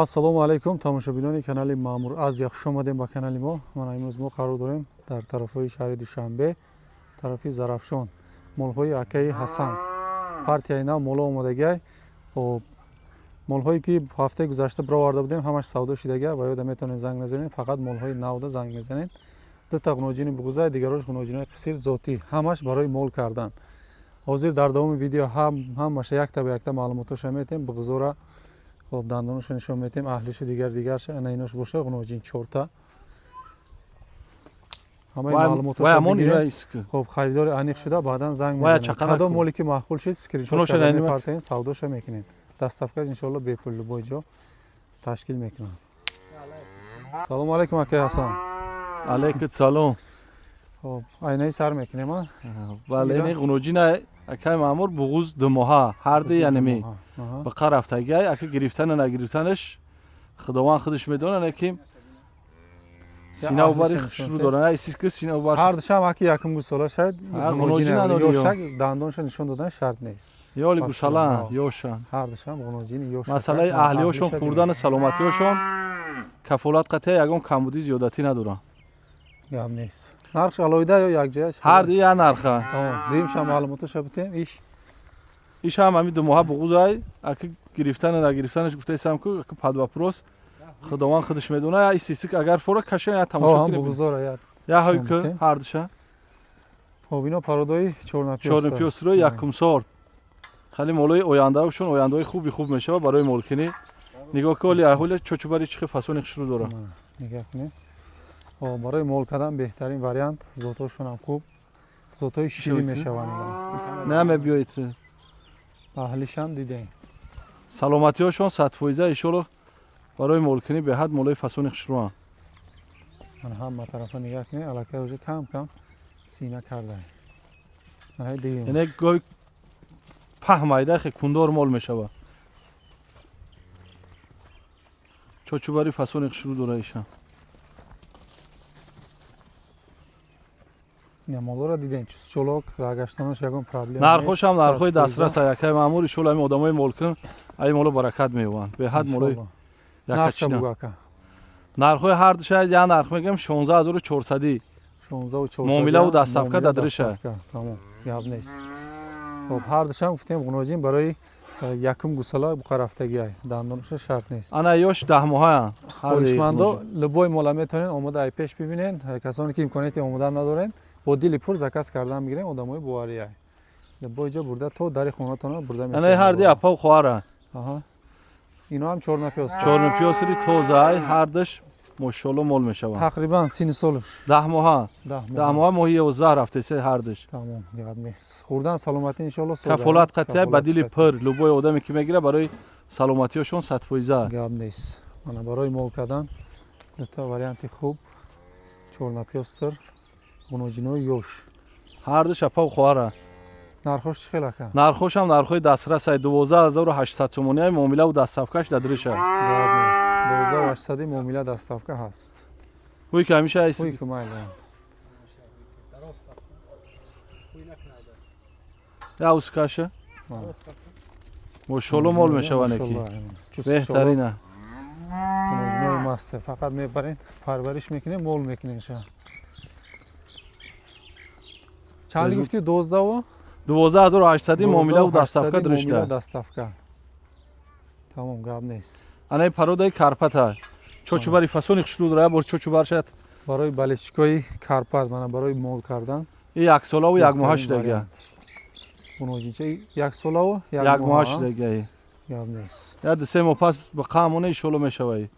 Ассалому алайкум, тамошобинони канали Маъмур Азия, хуш омадем ба канали мо. Мана, имрӯз мо қарор дорем дар тарафҳои шаҳри Душанбе, тарафи Зарафшон. Молҳои акаи Ҳасан, партияи нав моло омодагиай. Хоб, молҳое ки ҳафтаи гузашта бироварда будем, ҳамаш савдо шидагиа ва ёда метавонед занг назанед, фақат молҳои навда занг мезанед. Дута ғуноҷини буғузай, дигарош ғуноҷинои қисир зотӣ, ҳамаш барои мол кардан. Ҳозир дар давоми видео ҳамаша якта ба якта маълумотоша метем. Буғузора, хоб, дандоноша нишон метем, аҳлишу дигар дигарша. Ана, инош боша ғуноҷин, чорта. Ҳамаи маълумотоша бигирем. Хоб, харидори аниқ шуда, баъдан занг мезанед. Кадом моле ки маъқул шид, скриншот карда мепартоед, савдоша мекунед. Доставка иншоалло бепул любой ҷо ташкил мекунам. Салому алайкум, акаи Ҳасан. Алайкум салом. Хоб, айнаи сар мекунем, а? Бале, ини ғуноҷина, акаи Маъмур, буғуз 2 моҳа, ҳарди янеми ба рафтагиай. Ака, гирифтана нагирифтанаш худованд худаш медонад, лекин синаву бари шурӯъ дорад, исиску синаву бар. Ҳардушам аки якум гусола шояд. Ёшак, дандонша нишон додан шарт нест. Ёли гусалан, ёшан. Ҳардушам ғуноҷини ёш. Масъалаи аҳлиёшон, хӯрдану саломатиёшон кафолат қатъия, ягон камбудӣ, зиёдатӣ надоранд. Гап нест. Нархш алоҳида ё якҷоя? Ҳарди як нарха. Тамом, дуюмшам маълумотоша битем иш. Иш ҳам ҳами 2 моҳа буғузай. Ака, гирифтану нагирифтанаш гуфтаисам ку, ака, под вопрос, худованд худаш медонад. Я истисик агар фора каша, я тамошо кунем. Буғузора я ҳой ку ҳардуша. Хоб, ино пародои чорнапёс. Чорнапёсро якум сорт. Хеле молои ояндаашон ояндаҳои хуби хуб мешавад барои молкунӣ. Нигоҳ ки оли аҳоли чочубари чихи фасони хушрӯ дорад. Нигоҳ кунед, барои мол кардан беҳтарин вариант. Зотҳошонам хуб, зотҳои ширӣ мешаванд. Намебиёед. Аҳлишам дидем. Саломатиҳошон 100%, иншолло, барои молкунӣ беҳад молои фасони хушрӯанд. Ман ҳама тарафа нигоҳ кунед, аллакай уже кам кам сина карда. Яъне гоҳи паҳ майда хе кундор мол мешавад. Чочубари фасони хушрӯ дора иша. Молоро дидем, чусчолок, рагаштанаш ягон проблема. Нархошам нархҳои дастрас, акаи Маъмур. Иншолло, ҳамин одамои молкун ай моло баракат меёбанд. Беҳад молои якачина. Нархҳои ҳардуша як нарх мегӯям: 16 400-ӣ, муомилаву доставка дадриша. Тамом, гап нест. Хоб, ҳардушам гуфтем, ғуноҷин барои якум гусала буқарафтагиай, дандонаша шарт нест. Ана, ёш 10 моҳа. Хоҳишмандо любой мола метавонед омода ай пеш бибинед. Касоне ки имконияти омодан надоред, бо дили пур заказ кардан мегирем. Одамои бовариай, любой ҷо бурда, то дари хонатона бурда. Ана, ҳарди апау хоҳара. Ино ҳам чорнапёс. Чорнапёсри тозаай ҳардаш, мошолло, мол мешавад. Тақрибан сини солаш? 10 моҳа, 10 моҳа, моҳи 11 рафтесе ҳардаш. Тамом, гап нест. Хӯрдан, саломатӣ иншолло. Кафолат қатъия, ба дили пур, любой одаме ки мегира, барои саломатиёшон 100%. Гап нест. Мана, барои мол кардан дута варианти хуб: чорнапёстр, ғуноҷинои ёш. Ҳардаш апау хоҳара. Нархош чӣ хел, ака? Нархошам нархҳои дастрасай: 12 800 сомониай, муомилаву доставкаш дадриша. Гап нест, 12 800-и, муомила, доставка ҳаст. Ҳуй ки ҳамиша. Ҳуй ку, майли. Яускаша, мошолло, мол мешаване ки беҳтарина. Ғуноҷинои маста, фақат мебарен, парвариш мекунем, мол мекунем ша. Чанд гуфти, дувоздаву? 12 800-и, муомилаву доставка дришта. Доставка, тамом, гап нест. Анаи пародаи карпата, чочубари фасони хушрӯ дора, бор чочубар шад. Барои болельщикои Карпат, мана, барои мол кардан. И яксолаву якмоҳа шудагия. Ғуноҷинча яксолаву як моҳа шудагия. Гап нест. Я 2-3 моҳ пас ба қаъмона иншолло мешавай.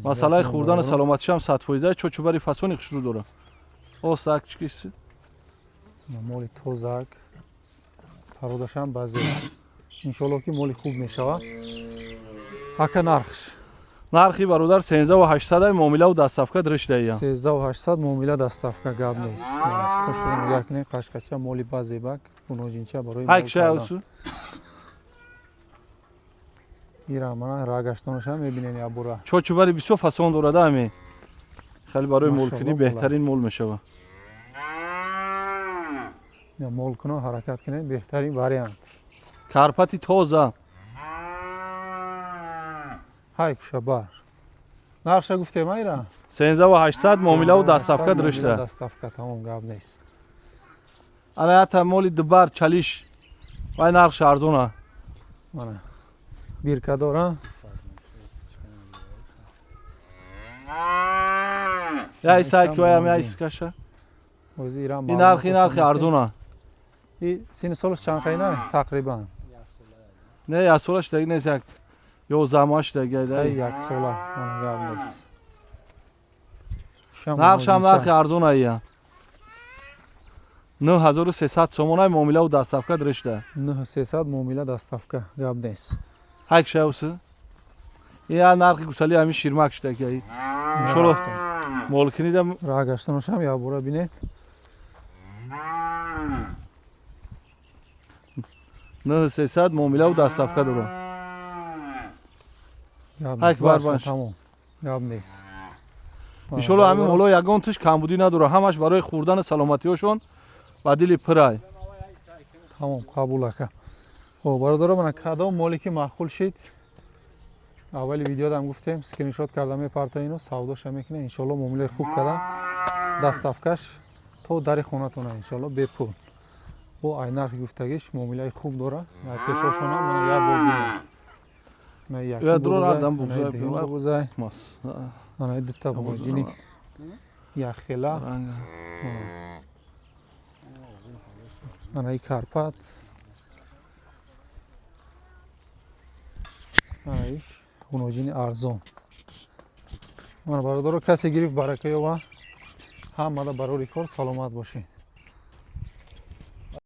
Масъалаи хӯрдану саломатишам 100%, чочубари фасони хушрӯ дора. Остак чикиси. Моли тозак, пародашам базе. Иншолло ки моли хуб мешавад. Ака, нархш? Нархи, бародар, 13 800, муомилаву доставка дришдаия. 13 800, муомила, доставка, гап нест. Хушро нигоҳ кунед, қашқача, моли базебак, ғуноҷинча барои. Ҳайкшаусу. Ира мана, рагаштонашам мебинен ябура. Чочубари бисёр фасон дорада ами, хеле барои молкунӣ беҳтарин мол мешавад. Мол куно, ҳаракат кунед, беҳтарин вариант. Карпати тоза. Ҳай кушабар. Нархша гуфтем айра? 13800 муомилаву доставка дуришта. Доставка тамом гап нест. Ана ята моли дубар чалиш. Вай нархш арзона. Мана. Бирка дора. Я исай ки ваям я искаша. Ин нархи арзона. И сини солаш чанд қайна тақрибан? Не, як сола шудаги нест, як 11 моҳ шудаги. Як сола, мана гап нест. Нархшам нархи арзона ия. 9300 сомонай муомилаву доставка дуришта. 9300 муомила доставка гап нест. Ҳак шавси. Ин нархи гусали ҳамин ширмак шудаги. Иншоллоҳ молкинида раҳ гаштаношам як бора бинед. 9300 муомилаву доставка дорад. Ҳак барбаш. Тамом. Гап нест. Иншоллоҳ ҳамин моло ягон туш камбудӣ надорад, ҳамаш барои хӯрдани саломатиҳошон ба дили пирай. Тамом, қабул ака. Хоб, бародаро, мана кадом моле ки маъқул шид, аввали видеодам гуфтем, скриншот карда мепарта ино, савдоша мекунем, иншоллоҳ муомилаи хуб карда, доставкаш то дари хонатона иншоллоҳ бепул. Бо ай нархи гуфтагиш муомилаи хуб дора. Пешошона мана як бор бинем. Мана Я дур ардам бугузай. Мана дута бугузини як хела. Мана и Карпат. Мана иш хуноҷини арзон. Мана бародаро, касе гирифт барака ёба, ҳамада барори кор саломат бошед.